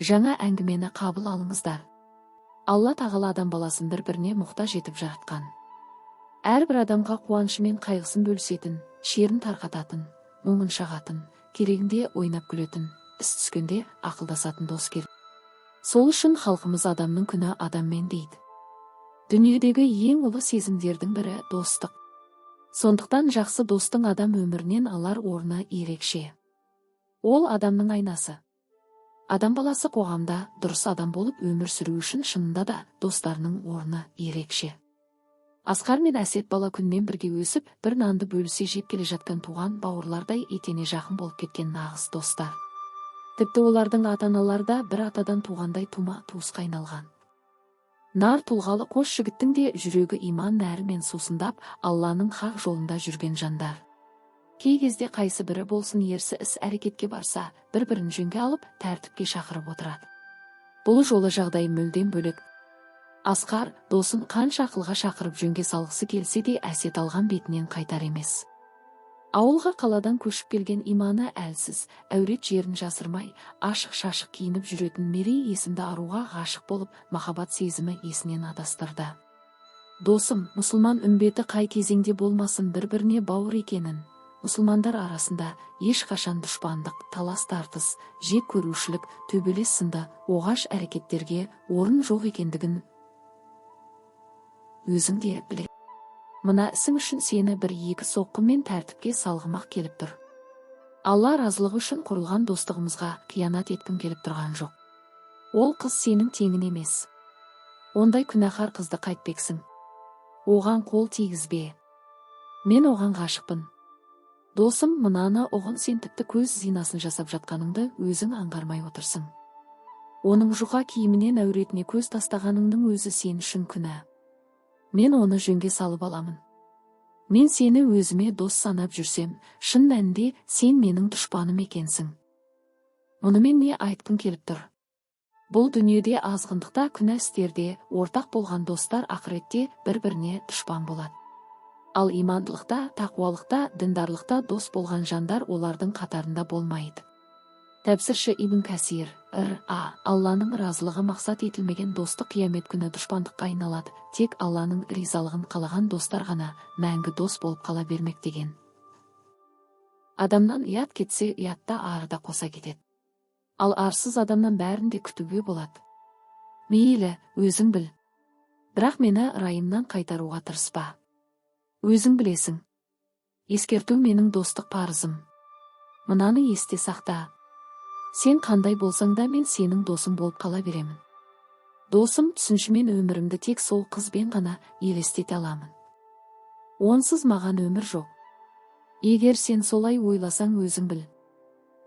Жаңа әңгімені қабыл алыңыздар. Алла тағала адам баласын бір-біріне мұқтаж етіп жаратқан. Әрбір адамға қуанышы мен қайғысын бөлісетін, шерін тарқататын, мұңын шағатын, керегінде ойнап күлетін, іс түскенде ақылдасатын дос керек. Сол үшін халқымыз адамның күні адаммен дейді. Дүниедегі ең ұлы сезімдердің бірі достық. Сондықтан жақсы достың адам өмірінен алар орны ерекше. Ол адамның айнасы. Адам баласы қоғамда дұрыс адам болып өмір сүру үшін шынында да достарының орны ерекше. Асқар мен Әсет бала күннен бірге өсіп, бір нанды бөлісе жеп келе жатқан туған бауырлардай етене жақын болып кеткен нағыз достар. Тіпті олардың ата-аналары да бір атадан туғандай тума туысқа айналған. Нар тұлғалы қос жігіттің де жүрегі иман нәрімен сусындап, Алланың хақ жолында жүрген жандар. Кей кезде қайсы бірі болсын ерсі іс әрекетке барса, бір-бірін жөнге алып, тәртіпке шақырып отырады. Бұл жолы жағдай мүлдем бөлек. Асқар досын қанша ақылға шақырып жөнге салғысы келсе де, Әсет алған бетінен қайтар емес. Ауылға қаладан көшіп келген иманы әлсіз, әурет жерін жасырмай, ашық-шашық киініп жүретін Мерей есімді аруға ғашық болып, махаббат сезімі есінен адастырды. Досым, мұсылман үмбеті қай кезеңде болмасын бір-біріне бауыр екенін, мұсылмандар арасында ешқашан дұшпандық, талас-тартыс, жек көрушілік, төбелес сынды оғаш әрекеттерге орын жоқ екендігін өзің де біле. Мына ісің үшін сені бір-екі соққымен тәртіпке салғым-ақ келіп тұр. Алла разылығы үшін құрылған достығымызға қиянат еткім келіп тұрған жоқ. Ол қыз сенің теңің емес. Ондай күнәһар қызды қайтпексің. Оған қол тигізбе. Мен оған ғашықпын. Досым, мынаны ұғын, сен тіпті көз зинасын жасап жатқаныңды өзің аңғармай отырсың. Оның жұқа киімінен әуретіне көз тастағаныңның өзі сен үшін күнә. Мен оны жөнге салып аламын. Мен сені өзіме дос санап жүрсем, шын мәнінде сен менің дұшпаным екенсің. Мұнымен не айтқым келіп тұр? Бұл дүниеде азғындықта, күнә істерде ортақ болған достар ақыретте бір-біріне дұшпан болады. Ал имандылықта, тақуалықта, діндарлықта дос болған жандар олардың қатарында болмайды. Тәпсірші Ибн Кәсир, Р.А. Алланың разылығы мақсат етілмеген достық қиямет күні дұшпандыққа айналады. Тек Алланың ризалығын қалаған достар ғана мәңгі дос болып қала бермек деген. Адамнан ұят кетсе, ұятта ары да қоса кетеді. Ал арсыз адамнан бәрін де күтуге болады. Мейлі, өзің біл. Бірақ мені райымнан қайтаруға тырыспа. Өзің білесің. Ескерту менің достық парызым. Мынаны есте сақта. Сен қандай болсаң да мен сенің досың болып қала беремін. Досым, түсінші, мен өмірімді тек сол қызбен ғана елестете аламын. Онсыз маған өмір жоқ. Егер сен солай ойласаң, өзің біл.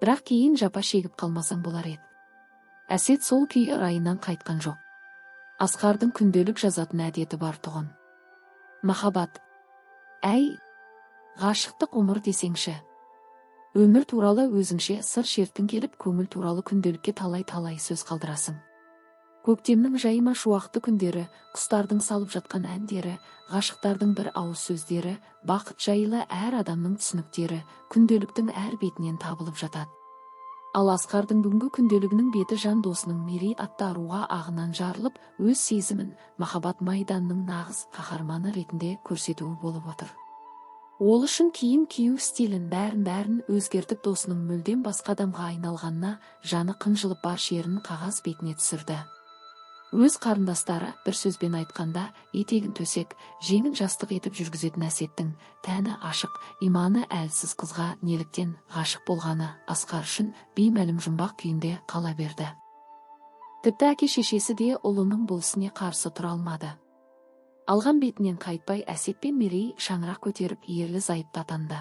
Бірақ кейін жапа шегіп қалмасаң болар еді. Әсет сол күйі райынан қайтқан жоқ. Асқардың күнделік жазатын әдеті бар тұғын. Махаббат. Әй, ғашықтық ғұмыр десеңші. Өмір туралы өзіңше сыр шерткің келіп, көңіл туралы күнделікке талай-талай сөз қалдырасың. Көктемнің жайма шуақты күндері, құстардың салып жатқан әндері, ғашықтардың бір ауыз сөздері, бақыт жайлы әр адамның түсініктері күнделіктің әр бетінен табылып жатады. Ал Асқардың бүгінгі күнделігінің беті жан досының Мерей атты аруға ағынан жарылып, өз сезімін махаббат майданының нағыз қаһарманы ретінде көрсетуі болып отыр. Ол үшін киім кию стилін бәрін-бәрін өзгертіп, досының мүлдем басқа адамға айналғанына жаны қынжылып, бар шерін қағаз бетіне түсірді. Өз қарындастары бір сөзбен айтқанда, етегін төсек, жеңін жастық етіп жүргізетін Әсеттің тәні ашық, иманы әлсіз қызға неліктен ғашық болғаны Асқар үшін беймәлім жұмбақ күйінде қала берді. Тіпті әке шешесі де ұлының бұл ісіне қарсы тұра алмады. Алған бетінен қайтпай Әсет пен Мерей шаңырақ көтеріп ерлі зайыпты атанды.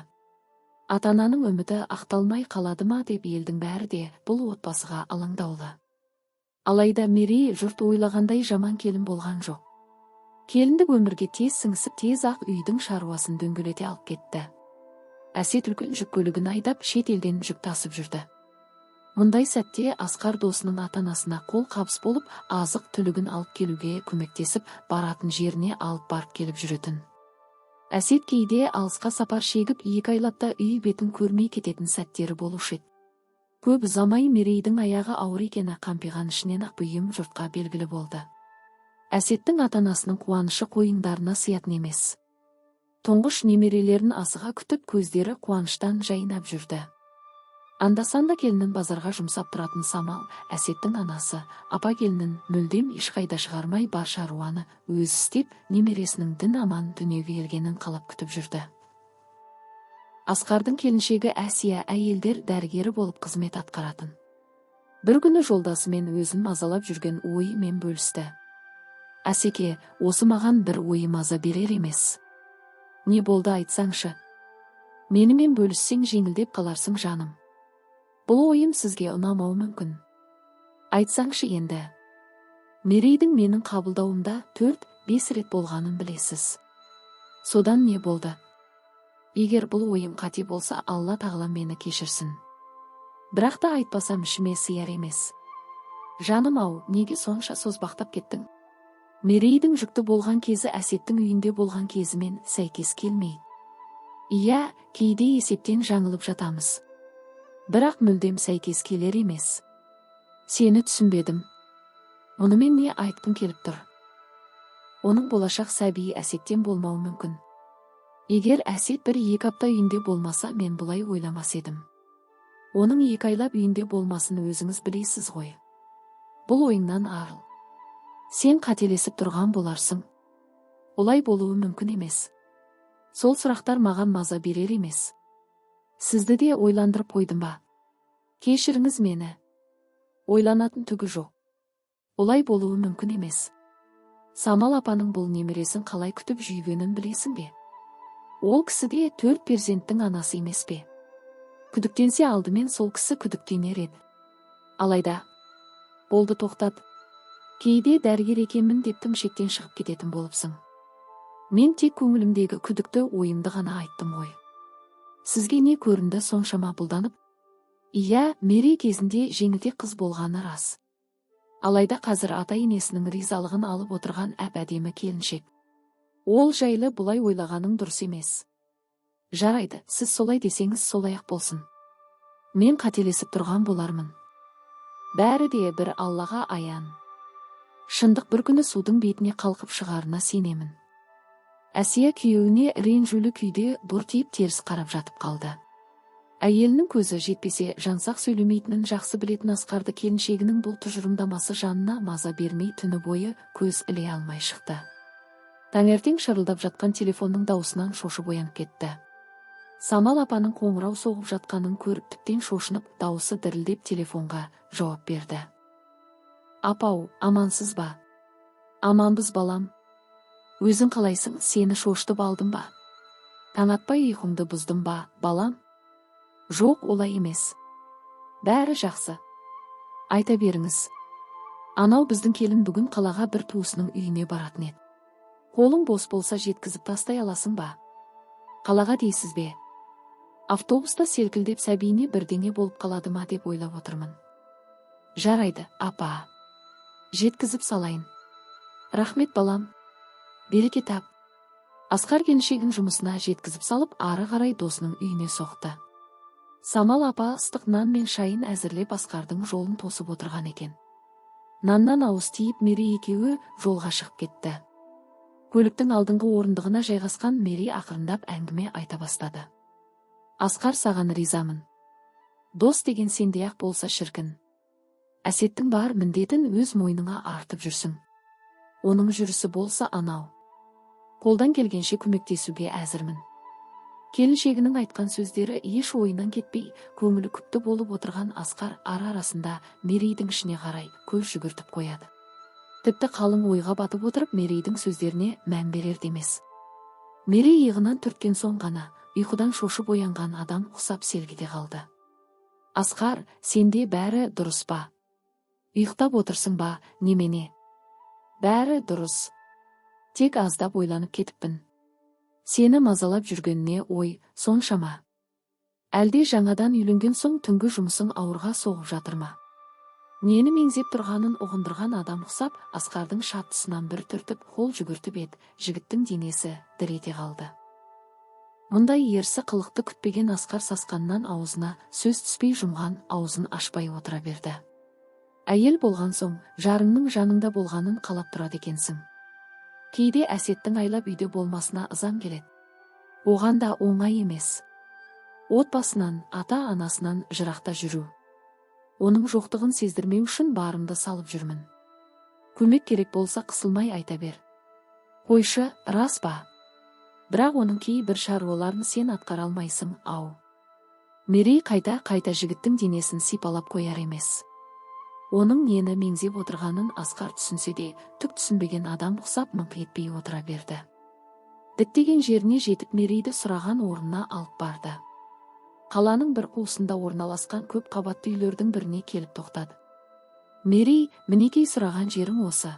Ата-ананың үміті ақталмай қалады ма деп елдің бәрі де бұл отбасыға алаңдаулы. Алайда Мерей жұрт ойлағандай жаман келін болған жоқ. Келіндік өмірге тез сіңісіп, тез ақ үйдің шаруасын дөңгелете алып кетті. Әсет үлкен жүк көлігін айдап, шет елден жүк тасып жүрді. Мұндай сәтте Асқар досының ата-анасына қол қабыс болып, азық түлігін алып келуге көмектесіп, баратын жеріне алып барып келіп жүретін. Әсет кейде алысқа сапар шегіп, 2 айлап та үй бетін көрмей кететін сәттері болушы еді. Көп ұзамай Мерейдің аяғы ауыр екені қампиған ішінен-ақ бұйым жұртқа белгілі болды. Әсеттің ата-анасының қуанышы қойындарына сыятын емес. Тұңғыш немерелерін асыға күтіп, көздері қуаныштан жайнап жүрді. Анда-санда келінін базарға жұмсап тұратын Самал, Әсеттің анасы, апа келінін мүлдем ешқайда шығармай бар шаруаны өзі істеп, немересінің дін аман дүниеге келгенін қалап күтіп жүрді. Асқардың келіншегі Әсия әйелдер дәрігері болып қызмет атқаратын. Бір күні жолдасымен өзін мазалап жүрген ойымен бөлісті. Әсеке, осы маған бір ойы маза берер емес. Не болды айтсаңшы? Менімен бөліссең жеңілдеп қаларсың жаным. Бұл ойым сізге ұнамауы мүмкін. Айтсаңшы енді. Мерейдің менің қабылдауымда 4-5 рет болғанын білесіз. Содан не болды? Егер бұл ойым қате болса, Алла тағала мені кешірсін. Бірақ та айтпасам ішіме сыяр емес. Жаным ау, неге сонша созбақтап кеттің? Мерейдің жүкті болған кезі Әсеттің үйінде болған кезімен сәйкес келмейді. Иә, кейде есептен жаңылып жатамыз. Бірақ мүлдем сәйкес келер емес. Сені түсінбедім. Мұнымен не айтқым келіп тұр? Оның болашақ сәбиі Әсеттен болмауы мүмкін. Егер Әсет 1-2 апта үйінде болмаса, мен бұлай ойламас едім. Оның 2 айлап үйінде болмасын өзіңіз білесіз ғой. Бұл ойыңнан арыл. Сен қателесіп тұрған боларсың. Олай болуы мүмкін емес. Сол сұрақтар маған маза берер емес. Сізді де ойландырып қойдым ба? Кешіріңіз мені. Ойланатын түгі жоқ. Олай болуы мүмкін емес. Самал апаның бұл немересін қалай күтіп жүйгенін білесің бе? Ол кісі де 4 перзенттің анасы емес пе? Күдіктенсе алдымен сол кісі күдіктенер еді. Алайда, болды тоқтат. Кейде дәрігер екенмін деп тым шектен шығып кететін болыпсың. Мен тек көңілімдегі күдікті ойымды ғана айттым ғой. Сізге не көрінді соншама бұлданып? Иә, Мерей кезінде жеңілтек қыз болғаны рас. Алайда қазір ата-енесінің ризалығын алып отырған әп-әдемі келіншек. Ол жайлы бұлай ойлағаның дұрыс емес. Жарайды, сіз солай десеңіз солай-ақ болсын. Мен қателесіп тұрған болармын. Бәрі де бір Аллаға аян. Шындық бір күні судың бетіне қалқып шығарына сенемін. Әсия күйеуіне ренжулі күйде бұртиып теріс қарап жатып қалды. Әйелінің көзі жетпесе жансақ сөйлемейтінін жақсы білетін Асқарды келіншегінің бұл тұжырымдамасы жанына маза бермей түні бойы көз іле алмай шықты. Таңертең шырылдап жатқан телефонның дауысынан шошып оянып кетті. Самал апаның қоңырау соғып жатқанын көріп тіптен шошынып, дауысы дірілдеп телефонға жауап берді. Апау, амансыз ба? Аманбыз балам. Өзің қалайсың, сені шошытып алдым ба? Таң атпай ұйқыңды бұздым ба, балам? Жоқ, олай емес. Бәрі жақсы. Айта беріңіз. Анау біздің келін бүгін қалаға бір туысының үйіне баратын еді. Қолың бос болса жеткізіп тастай аласың ба? Қалаға дейсіз бе? Автобуста селкілдеп сәбиіне бірдеңе болып қалады ма деп ойлап отырмын. Жарайды, апа. Жеткізіп салайын. Рахмет, балам. Береке тап. Асқар келіншегін жұмысына жеткізіп салып, ары қарай досының үйіне соқты. Самал апа ыстық нан мен шайын әзірлеп Асқардың жолын тосып отырған екен. Наннан ауыз тиіп Мерей екеуі жолға шығып кетті. Көліктің алдыңғы орындығына жайғасқан Мерей ақырындап әңгіме айта бастады. Асқар, саған ризамын. Дос деген сендей-ақ болса шіркін. Әсеттің бар міндетін өз мойныңа артып жүрсің. Оның жүрісі болса анау. Қолдан келгенше көмектесуге әзірмін. Келіншегінің айтқан сөздері еш ойынан кетпей, көңілі күпті болып отырған Асқар ара-арасында Мерейдің ішіне қарай көз жүгіртіп қояды. Тіпті қалың ойға батып отырып Мерейдің сөздеріне мән берер демес. Мерей иығынан түрткен соң ғана ұйқыдан шошып оянған адам ұқсап селкіде қалды. Асқар, сенде бәрі дұрыс па? Ұйықтап отырсың ба, немене? Бәрі дұрыс. Тек аздап ойланып кетіппін. Сені мазалап жүргеніне ой, соншама. Әлде жаңадан үйленген соң түнгі жұмысың ауырға соғып жатыр ма? Нені меңзеп тұрғанын ұғындырған адам ұқсап, Асқардың шаттысынан бір түртіп, қол жүгіртіп еді, жігіттің денесі дір ете қалды. Мұндай ерсі қылықты күтпеген Асқар сасқаннан аузына сөз түспей жұмған аузын ашпай отыра берді. Әйел болған соң, жарыңның жаныңда болғанын қалап тұрады екенсің. Кейде Әсеттің айлап үйде болмасына ызам келеді. Оған да оңай емес. Отбасынан, ата-анасынан жырақта жүру. Оның жоқтығын сездірмеу үшін барымды салып жүрмін. Көмек керек болса қысылмай айта бер. Қойшы, рас па? Бірақ оның кейбір шаруаларын сен атқара алмайсың, ау. Мерей қайта-қайта жігіттің денесін сипалап қояр емес. Оның нені меңзеп отырғанын Асқар түсінсе де, түк түсінбеген адам ұқсап мыңқ етпей отыра берді. Діттеген жеріне жетіп Мерейді сұраған орнына алып барды. Қаланың бір қуысында орналасқан көп қабатты үйлердің біріне келіп тоқтады. Мерей, мінекей сұраған жерің осы.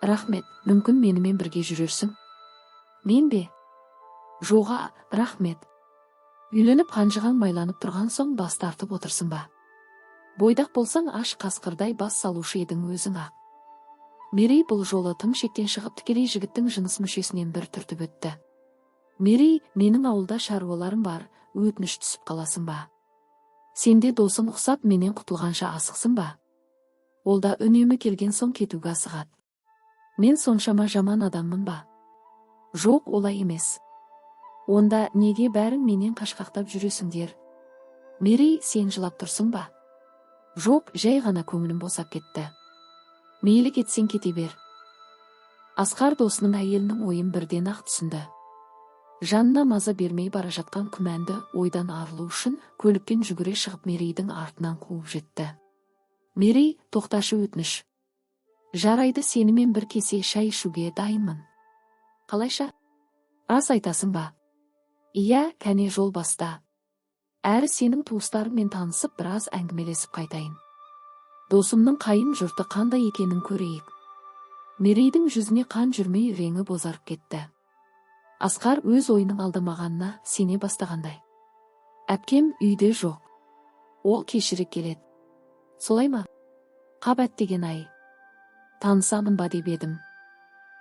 Рахмет, мүмкін менімен бірге жүрерсің? Мен бе? Жоға, рахмет. Үйленіп қанжығаң майланып тұрған соң бас тартып отырсың ба? Бойдақ болсаң аш қасқырдай бас салушы едің өзің ақ. Мерей бұл жолы тым шектен шығып тікелей жігіттің жыныс мүшесінен бір түртіп өтті. Мерей, менің ауылда шаруаларым бар, өтініш түсіп қаласың ба? Сенде досың ұқсап менен құтылғанша асықсың ба? Ол да үнемі келген соң кетуге асығады. Мен соншама жаман адаммын ба? Жоқ, олай емес. Онда неге бәрің менен қашқақтап жүресіңдер? Мерей, сен жылап тұрсың ба? Жоқ, жай ғана көңілім босап кетті. Мейлі кетсең кете бер. Асқар досының әйелінің ойын бірден ақ түсінді. Жанына маза бермей бара жатқан күмәнді ойдан арылу үшін көліктен жүгіре шығып Мерейдің артынан қуып жетті. Мерей, тоқташы өтініш. Жарайды, сенімен бір кесе шай ішуге дайынмын. Қалайша? Рас айтасың ба? Иә, кәне жол баста. Әрі сенің туыстарыңмен танысып біраз әңгімелесіп қайтайын. Досымның қайын жұрты қандай екенін көрейік. Мерейдің жүзіне қан жүрмей реңі бозарып кетті. Асқар өз ойының алдамағанына сене бастағандай. Әпкем үйде жоқ. Ол кешірек келеді. Солай ма? Қап әттеген ай. Танысамын ба деп едім.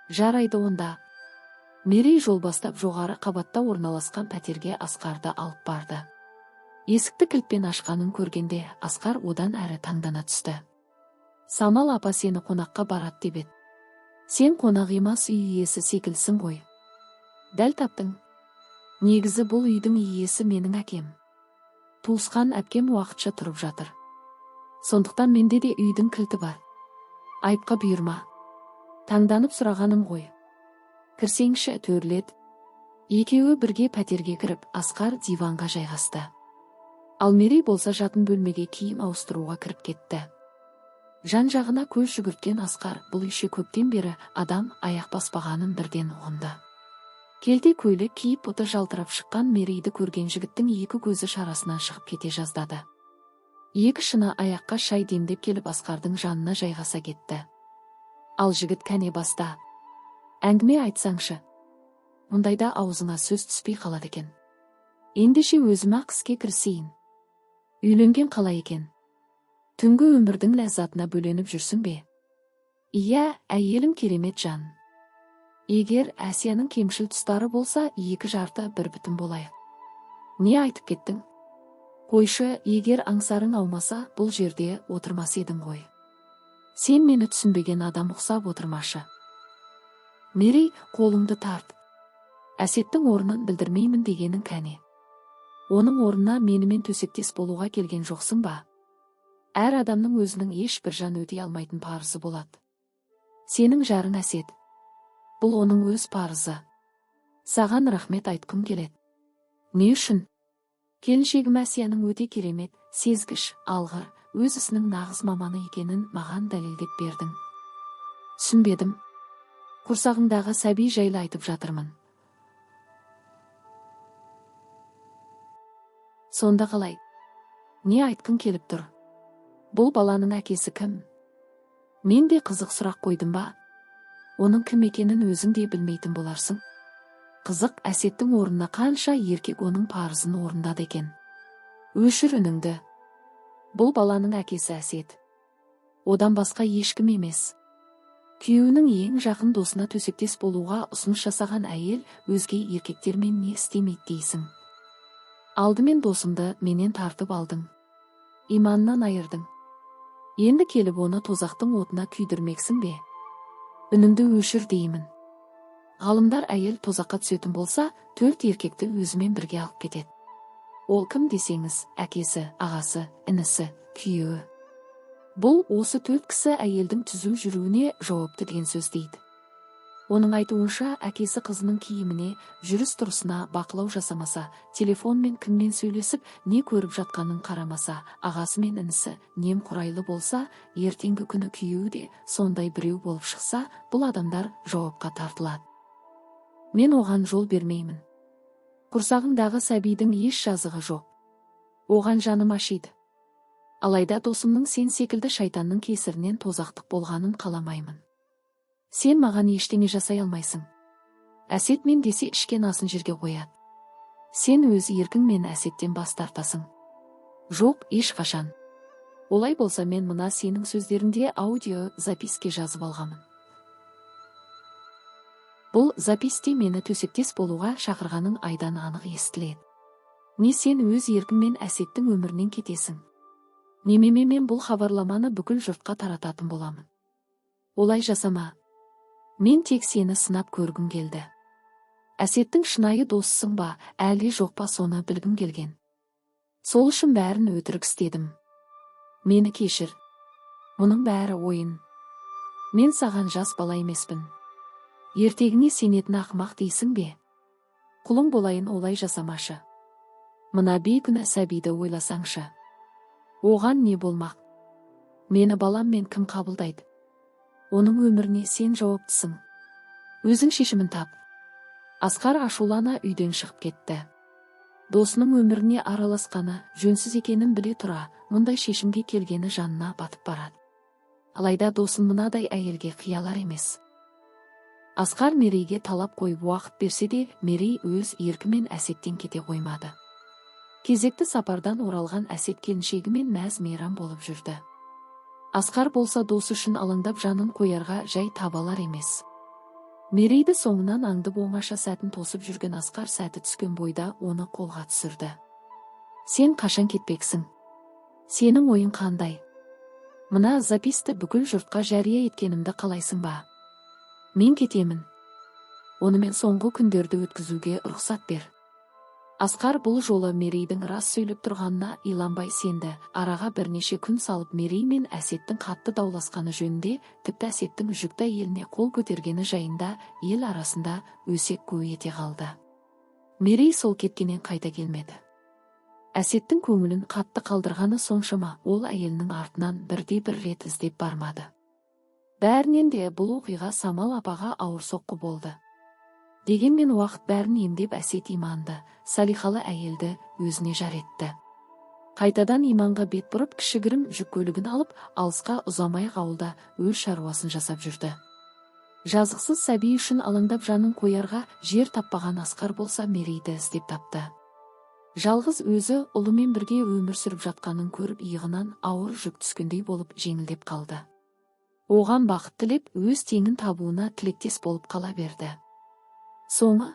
Жарайды онда. Мерей жол бастап жоғары қабатта орналасқан пәтерге Асқарды алып барды. Есікті кілтпен ашқанын көргенде Асқар одан әрі таңдана түсті. Самал апа сені қонаққа барады деп еді. Сен қонақ емес үй иесі секілсің ғой. Дәл таптың. Негізі бұл үйдің иесі менің әкем. Туысқан әпкем уақытша тұрып жатыр. Сондықтан менде де үйдің кілті бар. Айыпқа бұйырма. Таңданып сұрағаным ғой. Кірсеңші, төрлет. Екеуі бірге пәтерге кіріп, Асқар диванға жайғасты. Ал Мерей болса жатын бөлмеге киім ауыстыруға кіріп кетті. Жан-жағына көз жүгірткен Асқар бұл үйше көптен бері адам аяқ баспағанын бірден ұғынды. Келте көйлек киіп бұты жалтырап шыққан Мерейді көрген жігіттің екі көзі шарасынан шығып кете жаздады. Екі шыны аяққа шай демдеп келіп Асқардың жанына жайғаса кетті. Ал жігіт кәне баста. Әңгіме айтсаңшы. Мұндайда аузыңа сөз түспей қалады екен. Ендеше өзім-ақ іске кірісейін. Үйленген қалай екен? Түнгі өмірдің ләззатына бөленіп жүрсің бе? Иә, әйелім керемет жан. Егер Әсияның кемшіл тұстары болса, екі жарты бір бүтін болайық. Не айтып кеттің? Қойшы, егер аңсарың аумаса, бұл жерде отырмас едің ғой. Сен мені түсінбеген адам ұқсап отырмашы. Мерей, қолыңды тарт. Әсеттің орнын білдірмеймін дегенің кәне. Оның орнына менімен төсектес болуға келген жоқсың ба? Әр адамның өзінің ешбір жан өтей алмайтын парызы болады. Сенің жарың Әсет. Бұл оның өз парызы. Саған рахмет айтқым келеді. Не үшін? Келіншегім Әсияның өте керемет, сезгіш, алғыр, өз ісінің нағыз маманы екенін маған дәлелдеп бердің. Түсінбедім. Құрсағыңдағы сәби жайлы айтып жатырмын. Сонда қалай? Не айтқың келіп тұр? Бұл баланың әкесі кім? Мен де қызық сұрақ қойдым ба? Оның кім екенін өзің де білмейтін боларсың. Қызық, Әсеттің орнына қанша еркек оның парызын орындады екен. Өшір үніңді. Бұл баланың әкесі Әсет. Одан басқа ешкім емес. Күйеуінің ең жақын досына төсектес болуға ұсыныс жасаған әйел өзге еркектермен не істемейді дейсің. Алдымен досымды менен тартып алдың. Иманнан айырдың. Енді келіп оны тозақтың отына күйдірмексің бе? Үніңді өшір деймін. Ғалымдар әйел тозаққа түсетін болса, 4 еркекті өзімен бірге алып кетеді. Ол кім десеңіз, әкесі, ағасы, інісі, күйеуі. Бұл осы 4 кісі әйелдің түзу жүруіне жауапты деген сөз дейді. Оның айтуынша, әкесі қызының киіміне, жүріс-тұрысына бақылау жасамаса, телефонмен кіммен сөйлесіп, не көріп жатқанын қарамаса, ағасы мен інісі немқұрайлы болса, ертеңгі күні күйеуі де сондай біреу болып шықса, бұл адамдар жауапқа тартылады. Мен оған жол бермеймін. Құрсағыңдағы сәбидің еш жазығы жоқ. Оған жаным ашиды. Алайда досымның сен секілді шайтанның кесірінен тозақтық болғанын қаламаймын. Сен маған ештеңе жасай алмайсың. Әсет мен десе ішкен асын жерге қояды. Сен өз еркіңмен Әсеттен бас тартасың. Жоқ, ешқашан. Олай болса мен мына сенің сөздеріңде аудио записке жазып алғанмын. Бұл записте мені төсектес болуға шақырғаның айдан анық естіледі. Не сен өз еркіңмен Әсеттің өмірінен кетесің. Немеме мен бұл хабарламаны бүкіл жұртқа тарататын боламын. Олай жасама. Мен тек сені сынап көргім келді. Әсеттің шынайы досысың ба, әлде жоқ па соны білгім келген. Сол үшін бәрін өтірік істедім. Мені кешір. Мұның бәрі ойын. Мен саған жас бала емеспін. Ертегіңе сенетін ақымақ дейсің бе? Құлың болайын, олай жасамашы. Мына бейкүнә сәбиді ойласаңшы. Оған не болмақ? Мені баламмен кім қабылдайды? Оның өміріне сен жауаптысың. Өзің шешімін тап. Асқар ашулана үйден шығып кетті. Досының өміріне араласқаны жөнсіз екенін біле тұра, мұндай шешімге келгені жанына батып барады. Алайда досын мынадай әйелге қиялар емес. Асқар Мерейге талап қойып уақыт берсе де, Мерей өз еркімен Әсеттен кете қоймады. Кезекті сапардан оралған Әсет келіншегімен мәз мейрам болып жүрді. Асқар болса досы үшін алаңдап жанын қоярға жай табалар емес. Мерейді соңынан аңдып оңаша сәтін тосып жүрген Асқар сәті түскен бойда оны қолға түсірді. Сен қашан кетпексің? Сенің ойың қандай? Мына записті бүкіл жұртқа жария еткенімді қалайсың ба? Мен кетемін. Онымен соңғы күндерді өткізуге рұқсат бер. Асқар бұл жолы Мерейдің рас сөйлеп тұрғанына иланбай сенді. Араға бірнеше күн салып Мерей мен Әсеттің қатты дауласқаны жөнінде, тіпті Әсеттің жүкті әйеліне қол көтергені жайында ел арасында өсек гу ете қалды. Мерей сол кеткеннен қайта келмеді. Әсеттің көңілін қатты қалдырғаны соншама, ол әйелінің артынан бірде-бір рет іздеп бармады. Бәрінен де бұл оқиға Самал апаға ауыр соққы болды. Дегенмен уақыт бәрін емдеп Әсет иманды, салиқалы әйелді өзіне жар етті. Қайтадан иманға бет бұрып, кішігірім жүк көлігін алып, алысқа ұзамай ауылда өз шаруасын жасап жүрді. Жазықсыз сәби үшін алаңдап жанын қоярға жер таппаған Асқар болса Мерейді іздеп тапты. Жалғыз өзі ұлымен бірге өмір сүріп жатқанын көріп, иығынан ауыр жүк түскендей болып жеңілдеп қалды. Оған бақыт тілеп, өз теңін табуына тілектес болып қала берді. Соңы